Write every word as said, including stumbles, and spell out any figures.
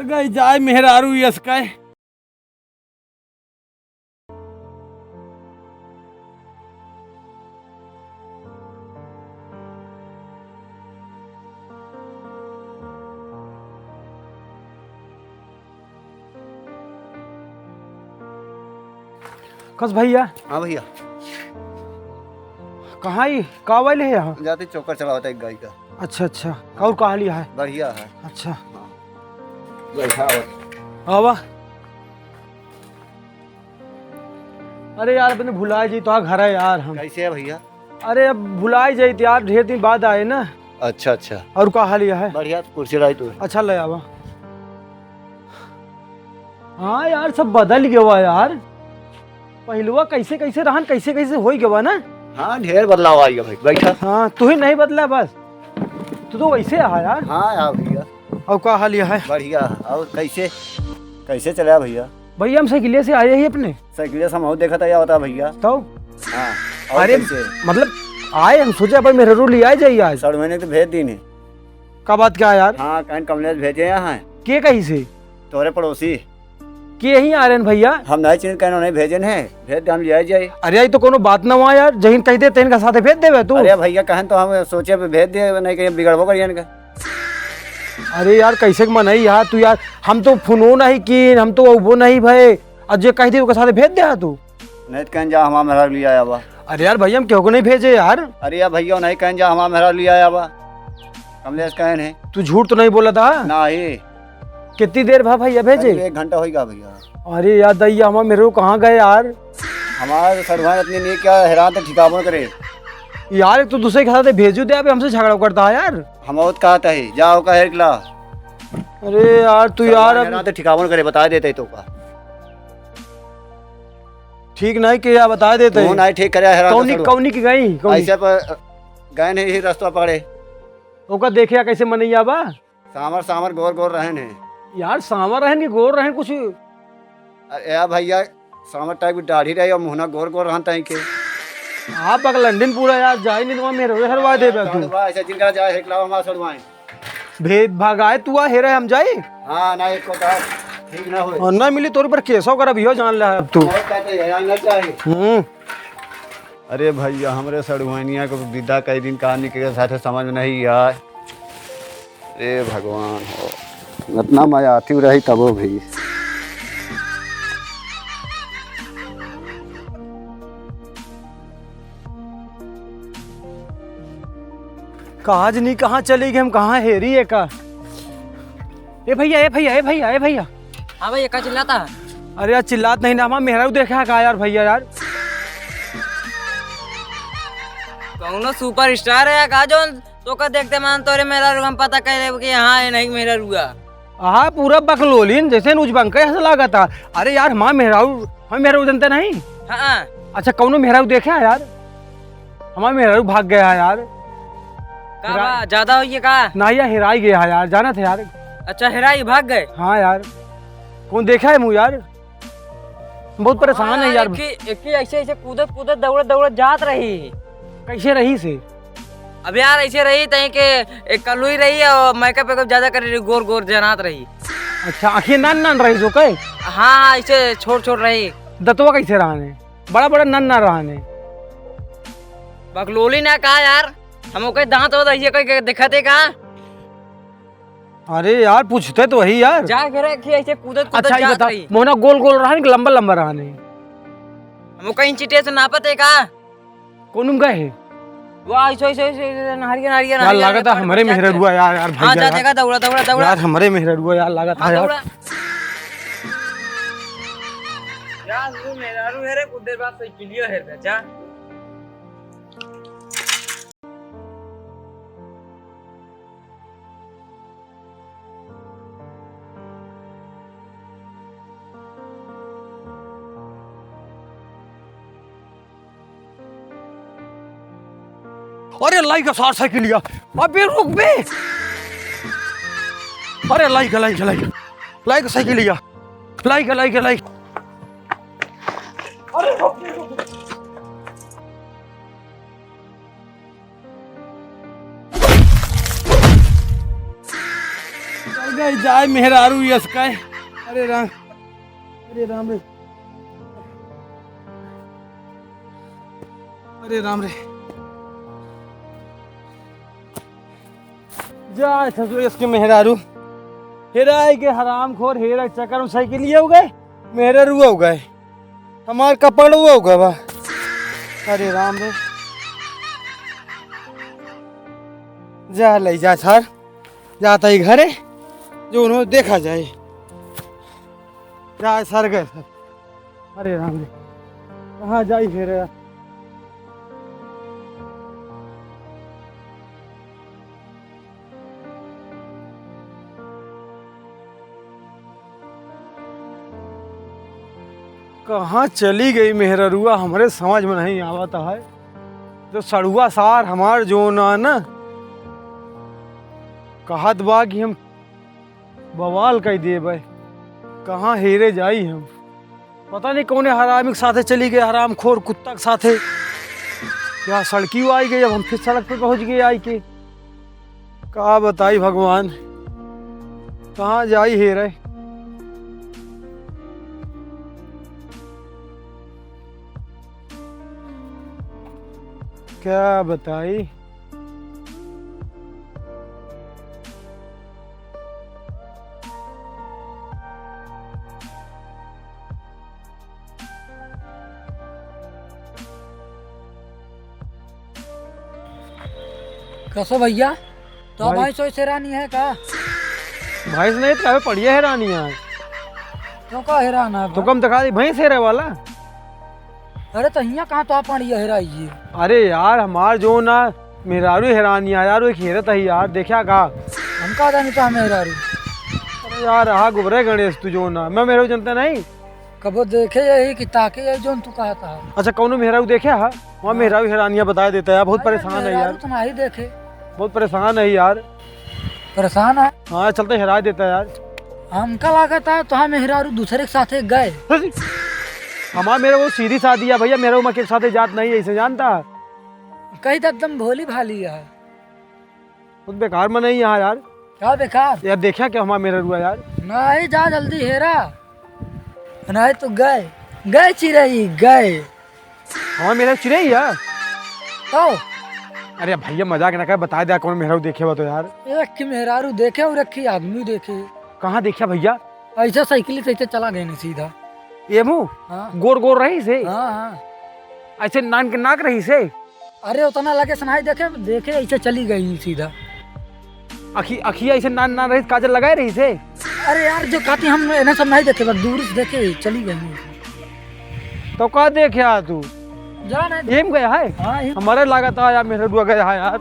कहीं जाए मेहरारू यस कहे। कस भैया। हाँ भैया। कहाँ ही? का वाले है यहाँ? जाते चोकर चलावता एक गाय का। अच्छा, अच्छा। और का हाल है? बढ़िया है। अच्छा। हाँ। बैठा हो। आवा। अरे यार, अपने भुलाए जी तो घर है यार हम। कैसे है भैया? अरे अब भुलाए जाइत यार, ढेर दिन बाद आए ना। अच्छा, अच्छा। और का हाल है? बढ़िया, कुर्सी लाई तू। अच्छा, ले आवा। हाँ यार, सब बदल गवा यार। पहिलवा कैसे कैसे रहन, कैसे कैसे होई गवा ना। हाँ, ढेर बदलाव आ गया भाई, बैठा। हाँ, तू ही नहीं बदला बस, तू तो वैसे रहा यार। हाँ यार भैया। और का हाल है? बढ़िया। और कैसे, कैसे चला भैया? भैया, हम साइकिलिया से आए ही अपने। साइकिलिया से हम और देखा था, क्या होता भैया? तो? हाँ, और अरे, कैसे? मतलब, आए, हम सोचे अपन मेहरारू ले आए जाइए आज। सड़ुआइन के तो भेज दीन है। का बात क्या यार? हाँ, कहेन कमलेश भेजे यहाँ है। के कही से? तोरे पड़ोसी। के ही आ रहे हैं भैया? हम नहीं चिन्हित, कहेन उन्हें भेजन है, भेज दे, हम ले आए जाए। अरे, ये तो कोनो बात ना हुआ यार, जहिन कह दे, तेन का साथे भेज देवे तू। अरे भैया, कहेन तो हम सोचे पे भेज दे, नहीं कहीं बिगड़बो करिए इनका। अरे यार, कैसे के मनई यार तू यार, हम तो फोनो नहीं की, हम तो वो नहीं भाई, और जे कह दे ओके साथे भेज दे तू। नहीं तो कहेन जा हमार मेहरारू लिया आवा। अरे यार भैया, हम केहू को नहीं भेजे यार। अरे यार भैया, नहीं कहेन जा हमार मेहरारू लिया आवा। कमलेश कहेन है। तू झूठ तो नहीं बोला था? नहीं। कितनी देर भा भैया भेजे? करीब एक घंटा होइगा भैया। अरे यार दैया, हमार मेहरारू कहाँ गए यार? हमार सड़ुआइन इतनी नहीं क्या हैरान तो ठिकाबो करे। यार, एक तो दूसरे के साथ भेजू दे, अबे हमसे झगड़ा करता है यार। हम बहुत कहता है, जाओ का हेर ला। अरे यार, तू सड़ुआइन यार अब हैरान तो ठिकाबो करे, बता देते तो का। ठीक नहीं किया, बता देते। तू नहीं ठीक करे, हैरान कौनी, तो सड़ुआ। कौनी की गई, कौनी? ऐसे पर गए नहीं ही रास्ता पकड़े। ओका देखे कैसे मनैया बा? सांवर, सांवर गोर गोर रहन है। यार, सांवर रहन कि गोर रहन कुछ? अरे यार भैया, सांवर टाइप की दाढ़ी रही और मुहना गोर गोर रहन तई के। आप बगलंडिन पूरा यार, जाई नहीं तो मेरे हरवा दे बे तू। बा, ऐसा जिनका जाए हेकलावा हमार सड़ुआइन। भेद भगाए तू आ हेरे हम जाई? हाँ, ना, एक को कहा, ठीक ना होए। और ना मिली तोर पर केसो कर अभी हो जान ले अब तू। और कहते हैं, ना चाहिए। हम्म। अरे भैया, हमरे सड़ुआइनिया के विदा कई दिन कहानी के साथे समझ में नहीं आए। अरे भगवान हो, इतना मजा आती रही तबो भी। कहाँ जनी, कहाँ चली गई, हम कहाँ हेरी एका? ए भैया, ए भैया, ए भैया, ए भैया। हाँ भैया, का चिल्लाता? अरे यार, चिल्लात नहीं ना, हमार मेहरारू देखा है का यार, भैया यार? कौनो सुपरस्टार है का, जौन तोका देखते मान तोरे मेहरारू हम पता कर लेब कि हाँ, ये नहीं मेहरारू है। हाँ, पूरा बकलोलिन जैसे नुजबंका ऐसा लागत है। अरे यार, हमार मेहरारू, हम मेहरारू जनते नहीं? हाँ। अच्छा, कौनो मेहरारू देखा है यार? हमार मेहरारू भाग गया है यार। का हेरा- बा, ज्यादा होइए का? ना यार, हेराई गया है यार, जानत है यार। अच्छा, हेराई भाग गए? हाँ यार, कौन देखा है मुँह यार? बहुत परेशान है यार। एक ही, एक ही ऐसे, ऐसे कूदत, कूदत, दौड़त, दौड़त जात रही। कैसे रही से? अब यार, ऐसे रही, तई के एक कलुई रही और makeup, makeup ज्यादा करे रही, गोर, गोर जनात रही। अच्छा, आँखें नान, नान रही जो कहे? हाँ, हाँ, ऐसे छोट, छोट रही। दतवा कैसे रहने? बड़ा, बड़ा नान, नान रहने। बकलोली ना का यार, हम ओके दांत होत ऐसे कोई के दिखत है का? अरे यार, पूछते तो वही यार। जा के रखी ऐसे कूदत कूदत अच्छा, ये जात बता, रही। मोहना गोल गोल रहा कि लंबा लंबा रहा नहीं? हम कहीं चिटे से नापत है का? कौन उनका है? वो ऐसे, ऐसे, ऐसे, ऐसे, नहरिया, नहरिया, यार, नहरिया, लागत है नहरिया, हमारे नहरिया, मेहररुआ यार, यार, भाई यार, यार। देखा, दौड़ा, दौड़ा, दौड़ा। यार, हमारे मेहररुआ यार, लागत है हाँ, यार। दौड़ा। यार, वो मेहरारू है रे, कुछ देर बाद साइकिलिया है रे, जा। अरे लाई का सार साइकिलिया, अबे रुक बे। अरे लाई का, लाई का, लाई का, लाई का साइकिलिया, लाई का, लाई का, लाई का। अरे रुक बे, रुक बे। गई जाए मेहरारू यस का। अरे राम, अरे राम रे, अरे राम रे। जाए ससुर इसके मेहरारू। हेराए के हरामखोर, हेरा के चक्कर में साइकिल हो गए, मेहरारू हो गए। हमार कपड़वा उगवा। अरे राम रे। जा लई जा सर, जाता ही घरे, जो उन्होंने देखा जाए। जा सर गए सर। अरे राम रे, कहाँ जाई फिर? कहाँ चली गई मेहररुआ, हमरे समझ में नहीं आवत है। जो सड़ुआ सार हमार जो ना न कहत बा कि हम बवाल कई देबे, कहाँ हेरे जाई हम। पता नहीं कौने हरामी के साथे चली गई, हरामखोर कुत्ता के साथे। या सड़की आई गई, अब हम फिर सड़क पे पहुँच गए आई के। का बताई भगवान, कहाँ जाई हेरे? क्या बताई? कसो भैया, तो भाई। भैंस वैस हेरानी है का? भैंस नहीं तो काहे पड़िया हेरानी है। तो का हेराना है तो बा? कम दिखा दी भैंस हेरे वाला। अरे तो हियाँ कहाँ तो आप पड़िया हेराई है? अरे यार हमार जो ना मेहरारू हेरानी है यार, वो एक हेरत है यार, देखा का? हम का जानी तो मेहरारू। अरे यार रहा गुबरे गणेश तू जो ना, मैं मेहरारू जनता नहीं। कबो देखे यही कि ताके यही जोन तू कहा था। अच्छा कौनो मेहरारू देखे हा? वहाँ हाँ। मेहरारू हेरानिया बताए देता है, बहुत अरे परेशान है मेहरारू यार। तो नहीं देखे। बहुत परेशान है यार। परेशान है? हाँ चलते हेरा देता है यार। हमका लागत है तो हम मेहरारू दूसरे के साथे गए। हमार मेहरारू सीधी सादी है भैया, मेहरारू मैं के साथे जात नहीं है, इसे जानता। कही तो एकदम भोली भाली है। बहुत बेकार मनई यहाँ यार। का बेकार? यार देखा क्या हमार मेहररुआ यार? नहीं जा जल्दी हेरा, नहीं तो गए, गए चिरई गए। हमार मेहररुआ चिरई है? तो अरे भैया मजाक ना कर, बता दे कौन मेहरारू देखे बा तो यार। एक की मेहरारू देखे और एक की आदमी देखे। कहाँ देखा भैया? ऐसे साइकिल से ऐसे चला गए नहीं सीधा। ये मुँह? हाँ। गोर गोर रही से? हाँ, हाँ। ऐसे नान के नाक रही से? अरे उतना लगे से नहीं देखे, देखे ऐसे चली गई सीधा। अखी-, अखिया ऐसे नान, नान रही, काजल लगाए रही से? अरे यार, जो कहती हम इन्हें सब नहीं देखे, बस दूर से देखे, चली गई। तो का देखे आ तू? जा नहीं। एम गया है? हाँ, एम। हमारे लागत है यार, मेहररुआ गया है यार।